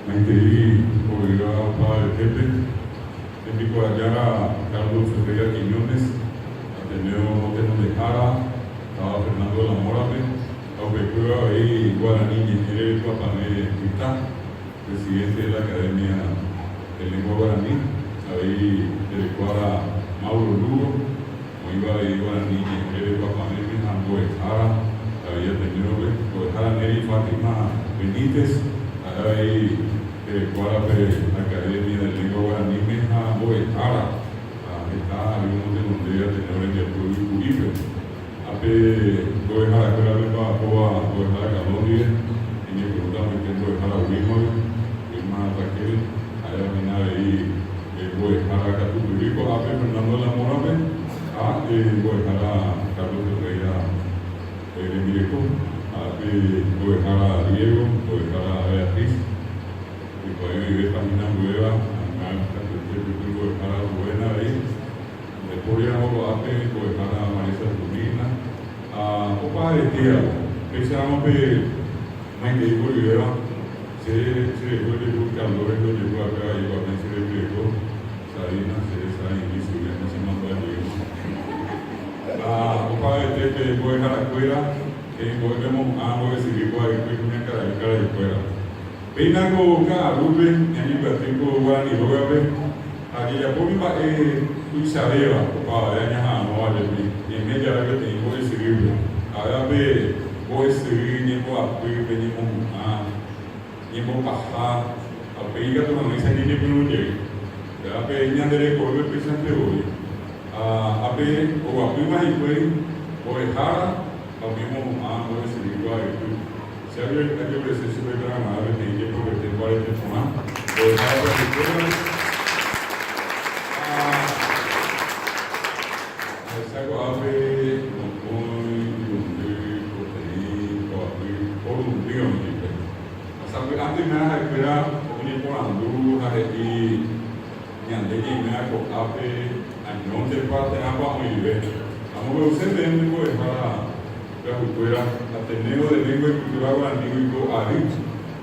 Maitei ovy'a opavavetépe, tembikuaajára Carlos Ferreira Quiñónez, Ateneo motenondehára, táva Fernando de la Mora-pe, ha upekuévo avei Guarani ñe'ẽ rerekuapavẽ Pytã, presidente de la Academia de Lengua Guaraní, avei terekuára Mauro Lugo, oĩva avei Guarani ñe'ẽ rerekuapavẽme ha mbo'ehára avei Ateneo-pe, mbo'ehára Nery Fátima Benítez, ha'e avei terekuárape Academia de Lengua Guaraníme ha mbo'ehára ha heta ary omotenonde Ateneo rembiapo Yvyku'ípe. Ha pe mbo'eharakuérape mba'apóva mbo'ehára Carlos ndive, iñepyrũta amoite mbo'ehára Wilma-gui, Wilma Raquel, ha'éva hína avei mbo'ehára katupyry ko'ápe Fernando de la Mora-pe ha mbo'ehára Carlos Ferreira rembireko, ha pe mbo'ehára Diego, mbo'ehára Beatriz, hikuái oĩvépa hína ambuéva, ha katuete pype mbo'ehára Rubén avei. Ndaipóriramo ko'ápe mbo'ehára María Saturnina ha opa aretéva, péicharamo pe maitei mboyvéva, che chereko ojehu calor rehe ojehu va'ekue avei ko'ápe che rembireko, Sabina, che resa indi chugui ani che mandu'a jeýma. Ha opa arete pe mbo'eharakuéra hemimbo'e pemohu'ã mbo'esyry ko arýpe kuñakarai karaikuéra. Péina ko ka'arúpe ñañembyaty ko guarani rógape ha jajapo umi mba'e tuichavéva opavave añaha'arõva jepi ñaime jave peteĩ mbo'esyrýpe, ha'éva pe mbo'esyry ñemboapy, pe ñemohu'ã, ñembopaha ha upéi ikatu hag̃uáicha ñañepyrũ jey. Péva pe ñande rekovépe péichante voi. Ha ápe oguapýma hikuái mbo'ehára ha umi omohu'ã mbo'esyry kuaa'ypy. Che ajeofrese chupe karag̃uarã peteĩ jepopete mbarete porã mbo'ehára pyahukuérape ha ahecha ko'ápe mokõi, irundy, poteĩ, poapy, porundy oĩ hikuái. Ha sapy'ánte iména ha'ekuéra oñeporandu ha he'i ñande ñaiméva ko'ápe añóntepa térãpa oĩve. Amombe'use peẽme mbo'ehára Pyahukuéra, Ateneo de Lengua y Cultura Guaranígui ko ary,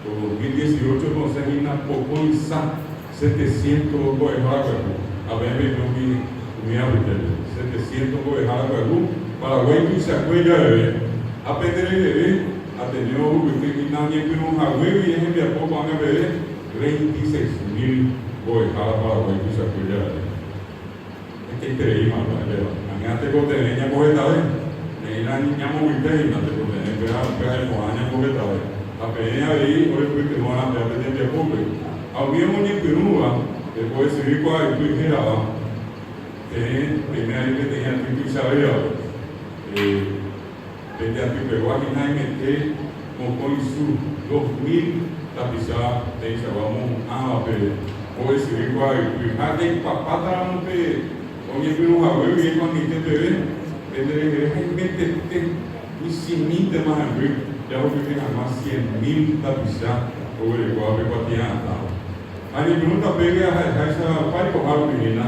ko 2018 osẽ hína pokõi sa setecientos mbo'ehára pyahu, ha peẽ peime umi umi apytépe, setecientos mbo'ehára pyahu Paraguái tuichakue javeve. Ha pende reheve, Ateneo ohupyty hína oñepyrũ haguégui hembiapo ko'ág̃a peve 26.000 mbo'ehára Paraguái tuichakue javeve. Hetaitereíma mba'éva. Aña tekotevẽ ñambohetave. Ne'ĩra ñamoguype hína tekotevẽ péva pya'e porã ñambohetave. Ha peẽ avei orepytyvõrã péva pe tembiapópe. Ha umi omoñepyrũva pe poesyry kuaaypy hérava, peẽ peime avei peteĩ aty tuichavévape. Pende atypegua hína aimete mokõi su, 2000 tapicha peichagua omohu'ãva pe mbo'esyry kuaaypy. Ha jaipapáta ramo pe oñepyrũ hague guive ko'ag̃aite peve, pende reheve haimetete michĩmíntema hemby jahupyty hag̃ua cien mil tapicha oguerekóva pe kuatia'atãva. Ha ñepyrũ tapégui aha'eháicha opa ikoha rupi hína,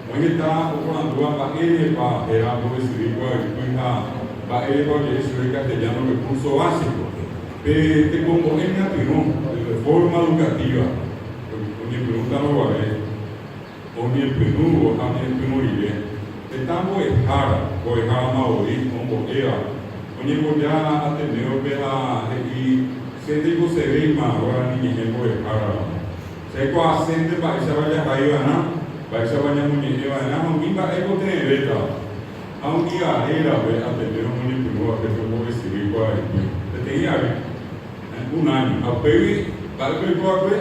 oĩ heta oporandúva mba'érehepa héra mbo'esyry kuaaypy ha mba'érepa oje'e chupe castellano-pe curso básico. Pe tekombo'e ñatyrõ, pe reforma educativa, oñepyrũtarõ guare, oñepyrũvo ha oñepyrũ rire, heta mbo'ehára, mbo'ehárama voi ombo'éva, oñemboja Ateneo-pe ha he'i Che ndaikosevéima guarani ñe'ẽ mbo'ehára ramo. Che aikuaasénte mba'éichapa jahai va'erã, mba'éichapa ñamoñe'ẽ va'erã ha umi mba'e kotevẽvétava. Ha umi arérape Ateneo omoñepyrũ va'ekue pe mbo'esyry kuaa'ypy, peteĩ ary, un año. Ha upégui mba'épa oiko va'ekue?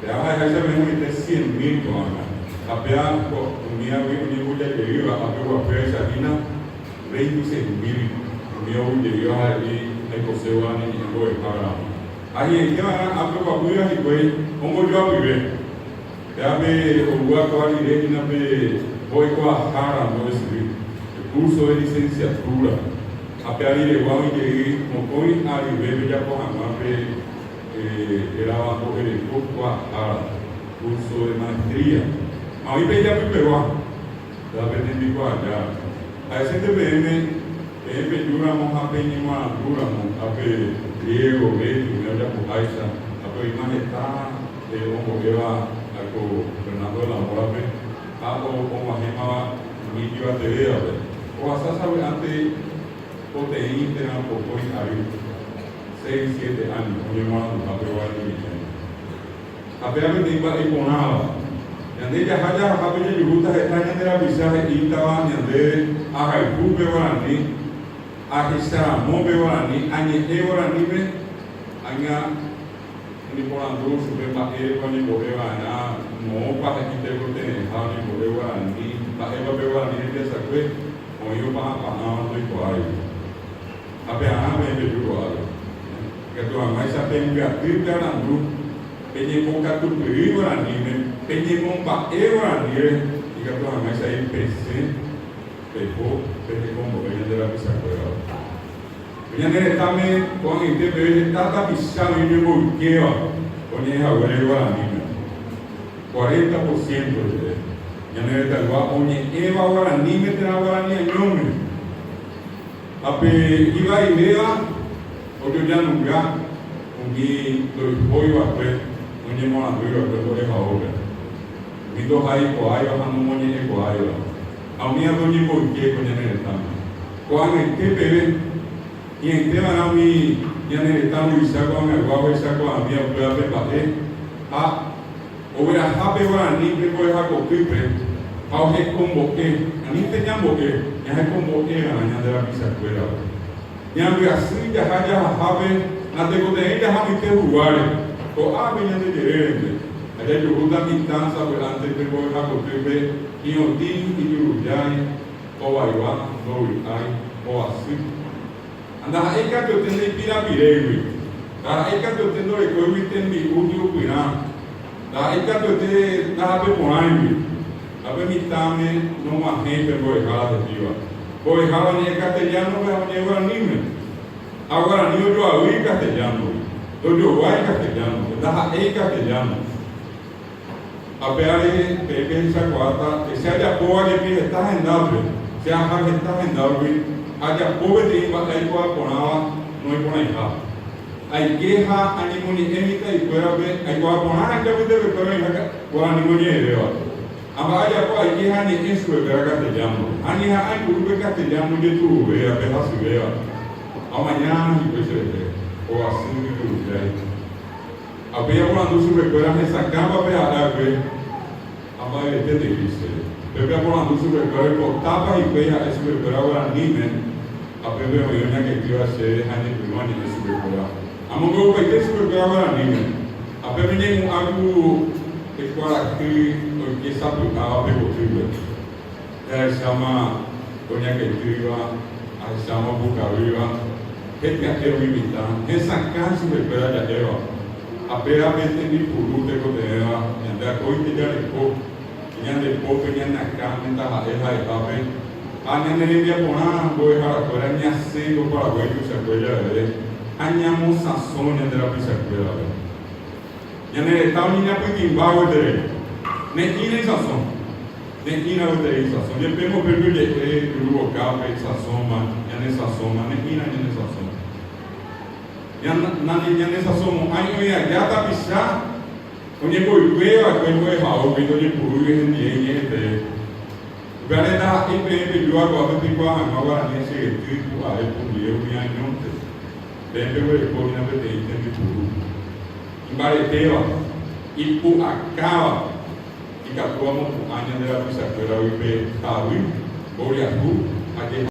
Péva ha'eháicha peẽmoite cien mil ko'ág̃a. Ha péva umívagui oñembojajeýva ápe guapývaicha hína. 26.000 umi ogujeýva ha'émi aikose guarani ñe'ẽ mbo'ehára ramo. Ha hi'ãite va'erã ápe oguapýva hikuái ombojoapyve. Péva pe oúva kóva rire hína pe mbo'ekuaahára mbo'esyry, pe curso de licenciatura. Ha pe ariregua oĩ jey mokõi aryve pejapo hag̃ua pe hérava mbo'ereko kuaahára, curso de maestría. Ha oĩ pe ijapypegua. Péva pe tembikuaajára. Ha'esénte peẽme, peẽ peju ramo ha peñemoarandu ramo, ápe griego, Betty, umi ojapoháicha, ápe oĩma heta. ombo'éva ko Fernando de la Mora-pe ha og̃uahẽmava umi ijyvatevévape. Ohasa sapy'ánte poteĩ térã pokõi ary, seis, siete áño, oñemoaranduhápe guarani ñe'ẽme. Ha péva peteĩ mba'e iporãva. Ñande jaha jahahápe jajuhúta heta ñande rapicha he'ítava ñandéve ahayhu pe guarani, ahecharamo pe guarani, añe'ẽ guaraníme, ág̃a oñeporandu chupe mba'érepa oñembo'e va'erã, moõpa he'i tekotevẽha oñembo'e guarani, mba'épa pe guarani rembiasakue, oĩ opa'ãpa'ãva ndoikuaáigui. Ha pe'arã peẽ peju ko'ápe. Ikatu hag̃uáicha pembyaty pe arandu, peñembokatupyry guaraníme, peñemomba'e guaraníre, ikatu hag̃uáicha ipesẽ peho pehekombo'e ñande rapichakuérape. Ko ñane retãme ko'ag̃aite peve heta tapicha oĩ oñemboykéva oñe'ẽ haguére guaraníme. Cuarenta por ciento jepe ñane retãygua oñe'ẽva guaraníme térã guarani añóme. Ha pe ivaivéva ojojanunga umi ndoikói va'ekue noñemoarandúi va'ekue mbo'ehaópe, umi ndohaikuaáiva ha nomoñe'ẽkuaáiva, ha umi ave oñemboyke ko ñane retãme. Ko'ag̃aite peve, hi'ãite va'erã umi ñane retã ruvicha ko'ag̃agua ohechakuaamíva upéva pe mba'e ha Ogueraha pe guarani pe mbo'ehakotýpe ha ohekombo'e, anínte ñambo'e, ñahekombo'eva'erã ñande rapichakuérape. Ñambyasy jaha jahahápe natekotevẽi jaha mbyte huguáre, ko'ápe ñande jerérente, ha jajuhúta mitã sapy'ánte pe mbo'ehakotýpe hi'otĩ, ijurujái, hovaigua, ndovy'ái, ho'asy. Ha ndaha'éi katuete ndaipirapirégui, ndaha'éi katuete ndorekóigui tembi'u hi'upyrã, ndaha'éi katuete ndahapeporãigui. Ha pe mitãme nog̃uahẽi pe mbo'ehára he'íva. Mbo'ehára oñe'ẽ castellano-pe ha oñe'ẽ guaraníme. Ha guarani ojoavy castellano-gui, ndojoguái castellano-pe, ndaha'éi castellano. Ha péva rehe peẽ pehechakuaáta, che ajapóva jepi heta hendápe, che aha heta hendágui, ajapo peteĩ mba'e aikuaa porãva noĩporãiha. Aike ha añemoñe'ẽ mitã'ikuérape, aikuaa porã ijapytepekuéra oĩha guarani oñe'ẽvéva. Ha mba'e ajapo aike ha añe'ẽ chupekuéra castellano-pe. Ha añeha'ã aipuru pe castellano ijetu'uvéva, pe hasyvéva. Ha omaña hikuái cherehe, hovasy ijurujái. Ha upéi aporandu chupekuéra hesakãpa pe ha'e akue ha mba'evete nde'íri chéve. Upépe aporandu chupekuéra oipotápa hikuái ha'e chupekuéra guaraníme ha pépe oĩ oñaketýva chéve ha añepyrũ añe'ẽ chupekuéra. Amombe'upaite chupekuéra guaraníme ha pépe ñaimo'ã ku pe kuarahy oike sapy'áva pe kotýpe. Jahecháma oñaketýva, ahecháma opukavýva, hetia'e umi mitã, hesakã chupekuéra ja'éva, ha péva pe tembipuru tekotevẽva ñande akóinte jareko, ñande pópe, ñane akãme, taha'e ha'ehápe, ha ñane rembiaporã mbo'eharakuéra ñasẽ ko Paraguái tuichakue javeve ha ñamosãso ñande rapichakuérape. Ñane retã oñeñapytĩmba gueteri. Ne'ĩra isãso. Ne'ĩra gueteri isãso. Jepémo upépe oje'e juru vokápe isãsóma, ñane sãsóma, ne'ĩra ñane sãso. Nañanesãsomo'ãi oĩ aja tapicha oñemboyke va'ekue mbo'ehaógui ndojepurúigui hendie iñe'ẽtee. Upévare ndaha'éi peẽ pejúva ko'ápe peikuaa hag̃ua guarani achegety, pu'ae, pundie umi añónte. Peẽ peguereko hína peteĩ tembipuru imbaretéva, ipu'akáva, ikatúva omopu'ã ñande rapichakuéragui pe tavy, mboriahu ha jeha.